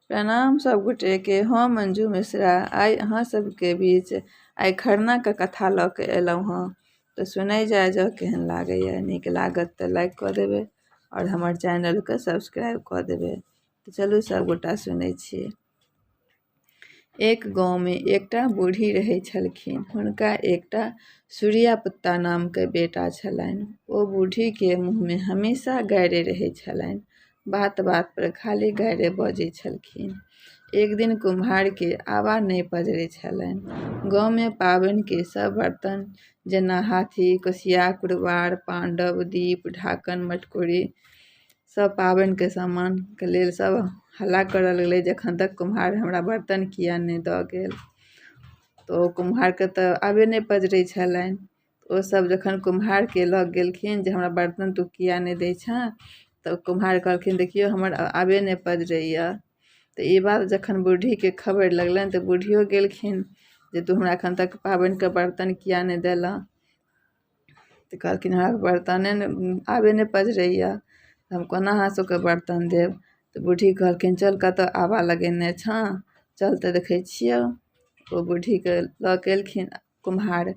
प्रणाम सब गोटेके, हम मंजू मिश्रा आइ अहाँ सबके बीच आइ खरनाके कथा लऽ के एलहुँ हँ। तऽ सुनै जाए जाउ, केहन लागैए। नीक लागत तऽ लाइक कऽ देबै आओर हमर चैनलके सब्सक्राइब कऽ देबै। तऽ चलू सब गोटा सुनै छी। एक गाँवमे एकटा बूढ़ी रहै छलखिन। हुनका एकटा सूर्यापुत्ता नामके बेटा छलनि। ओ बूढ़ीके मुँहमे हमेशा गारि रहै छलनि। बात बात पर खाली गारि बजै छलखिन। एक दिन कुम्हारके आबा नहि पजरै छलनि। गाँवमे पाबनिके सब बर्तन जेना हाथी, कोसिया, कुरबार, पाण्डव, दीप, ढाकन, मटकुरी सब पाबनिके सामानके लेल सब हल्ला करऽ लगलै जे एखन तक कुम्हार हमरा बर्तन किया नहि दऽ गेल। तऽ ओ कुम्हारके तऽ आबे नहि पजरै छलनि। ओसब जखन कुम्हारके लग गेलखिन जे हमरा बर्तन तू किया नहि दै छेँ, तऽ कुम्हार कहलखिन देखियौ हमर आबे नहि पजरैए। तऽ ई बात जखन बूढ़ीके खबरि लगलनि तऽ बूढ़ियो गेलखिन जे तू हमरा एखन तक पाबनिके बर्तन किया नहि देलऽ। तऽ कहलखिन हमरा बर्तने नहि आबे नहि पजरैए, हम कोना अहाँ सबके बर्तन देब। तऽ बूढ़ी कहलखिन चल कतऽ आबा लगेने छँ, चल तऽ देखै छियौ। ओ बूढ़ीके लऽ कऽ एलखिन कुम्हार।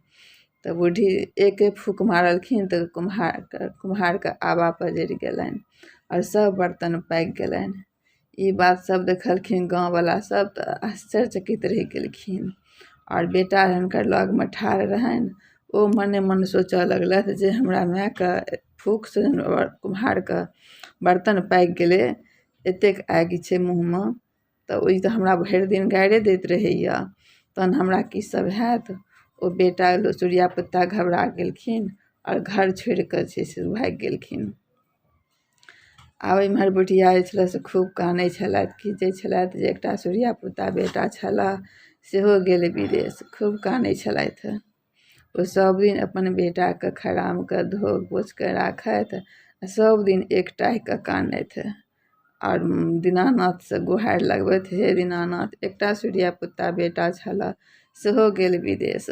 तऽ बूढ़ी एके फूक मारलखिन तऽ कुम्हारके आबा पजरि गेलनि आओर सब बर्तन पाकि गेलनि। ई बात सब देखलखिन गाँववला सब तऽ आश्चर्यचकित रहि गेलखिन। आओर बेटा हुनकर लगमे ठाढ़ रहनि, ओ मने मन सोचऽ लगलथि जे हमरा मायके फूकसँ कुम्हारके बर्तन पाकि गेलै, एतेक आगि छै मुँहमे, तऽ ओहि तऽ हमरा भरि दिन गारिए दैत रहैए, तहन हमरा की सब हैत। ओ बेटा सूर्यापुत्ता घबरा गेलखिन आओर घर छोड़िकऽ छै से भागि गेलखिन। आब एम्हर बुढ़िया जे छलै से खूब कानै छलथि, खीचै छलथि जे एकटा सूर्यापुत्ता बेटा छलऽ सेहो गेल विदेश। खूब कानै छलथि। ओ सब दिन अपन बेटाके खरामके धो पोछिके राखथि आ सब दिन एकटाहिके कानथि आओर दीनानाथसँ गुहारि लगबथि, हे दीनानाथ एकटा सूर्यापुत्ता बेटा छलऽ सेहो गेल विदेश।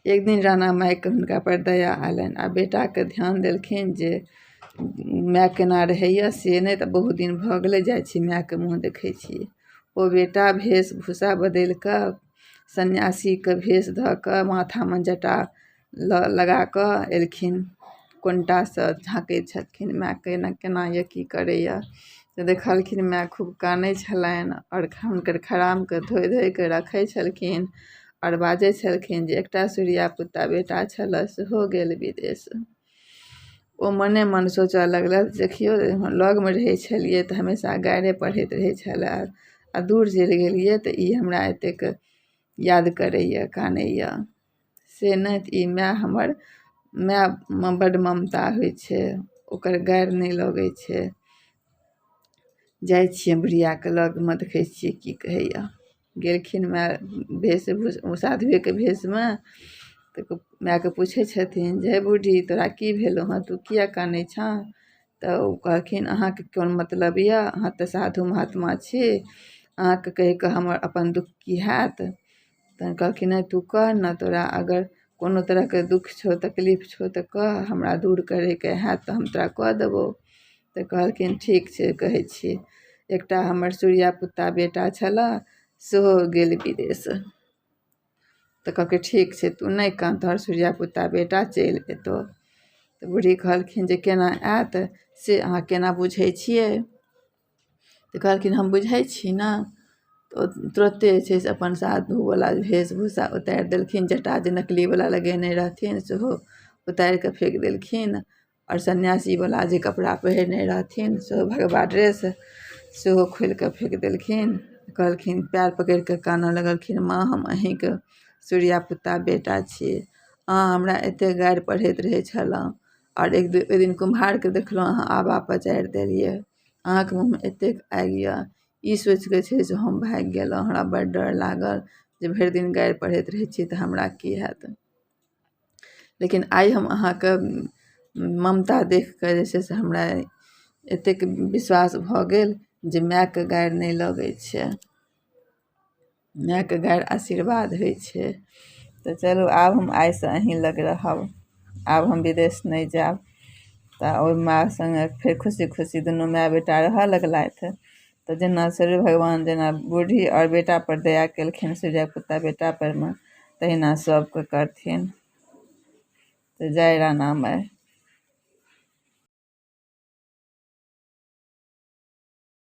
एक दिन राणा मायके हुनका पर दया आयलनि आ बेटाके ध्यान देलखिन जे माय केना रहैए से नहि तऽ बहुत दिन भऽ गेलै, जाइ छी मायके मुँह देखै छी। ओ बेटा वेशभूषा बदलि कऽ सन्यासीके भेष धऽ कऽ माथामे जटा लगा कऽ एलखिन। कोन्टासँ झाँकै छलखिन मायके एना केना यऽ की करैए। तऽ देखलखिन माय खूब कानै छलनि आओर हुनकर खरामके धोइ धोइके रखै छलखिन आओर बाजै छलखिन जे एकटा सूर्यापुत्ता बेटा छलऽ सेहो गेल विदेश। ओ मने मन सोचऽ लगलथि देखियौ लगमे रहै छलियै तऽ हमेशा गारिए पढ़ैत रहै छलै आ दूर चलि गेलियै तऽ ई हमरा एतेक याद करैए कानैए, से नहि तऽ ई माय हमर मायमे बड्ड ममता होइ छै, ओकर गारि नहि लगै छै। जाइ छियै बुढ़ियाके लगमे देखै छियै की कहैए। गेलखिन माय भेष साधुएके भेषमे तऽ मायके पूछै छथिन जे हे बूढ़ी तोरा की भेलौ हँ, तू किया कानै छँ। तऽ ओ कहलखिन अहाँके कोन मतलब यऽ, अहाँ तऽ साधु महात्मा छी, अहाँके कहिकऽ हमर अपन दुःख की हैत। तहन कहलखिन नहि तू कह ने, तोरा अगर कोनो तरहके दुःख छौ तकलीफ छौ तऽ कह, हमरा दूर करैके हैत तऽ हम तोरा कऽ देबौ। तऽ कहलखिन ठीक छै कहै छी, एकटा हमर सूर्यापुत्ता बेटा छलऽ सेहो गेल विदेश। तऽ कहलकै ठीक छै तू नहि कान, तोहर सूर्यापुत्ता बेटा चलि एतौ। तऽ बूढ़ी कहलखिन जे केना आयत से अहाँ केना बुझै छियै। तऽ कहलखिन हम बुझै छी ने। तऽ ओ तुरते जे छै से अपन साधुवला वेशभूषा उतारि देलखिन, जटा जे नकलीवला लगेने रहथिन सेहो उतारि कऽ फेक देलखिन आओर सन्यासीवला जे कपड़ा पहिरने रहथिन सेहो भगवा ड्रेस सेहो खोलि कऽ फेक देलखिन। कहलखिन पयर पकड़ि कऽ कानऽ लगलखिन, माँ हम अहीँके सूर्यापुत्ता बेटा छी, अहाँ हमरा एतेक गारि पढ़ैत रहै छलहुँ आओर एक दिन कुम्हारके देखलहुँ अहाँ आबा पजारि देलियै, अहाँके मुँहमे एतेक आगि यऽ, ई सोचिकऽ छै से हम भागि गेलहुँ, हमरा बड़ डर लागल जे भरि दिन गारि पढ़ैत रहै छी तऽ हमरा की हैत। लेकिन आइ हम अहाँके ममता देखिकऽ जे छै से हमरा एतेक विश्वास भऽ गेल जे मायके गारि नहि लगै छै, मायके गारि आशीर्वाद होइ छै। तऽ चलू आब हम आइसँ अहीँ लग रहब, आब हम विदेश नहि जायब। तऽ ओहि माय सङ्गे फेर खुशी खुशी दुनू माय बेटा रहऽ लगलथि। तऽ जेना सूर्य भगवान जेना बूढ़ी आओर बेटापर दया केलखिन सूर्यक पुता बेटापर मे, तहिना सबके करथिन। तऽ जय राणा माइ।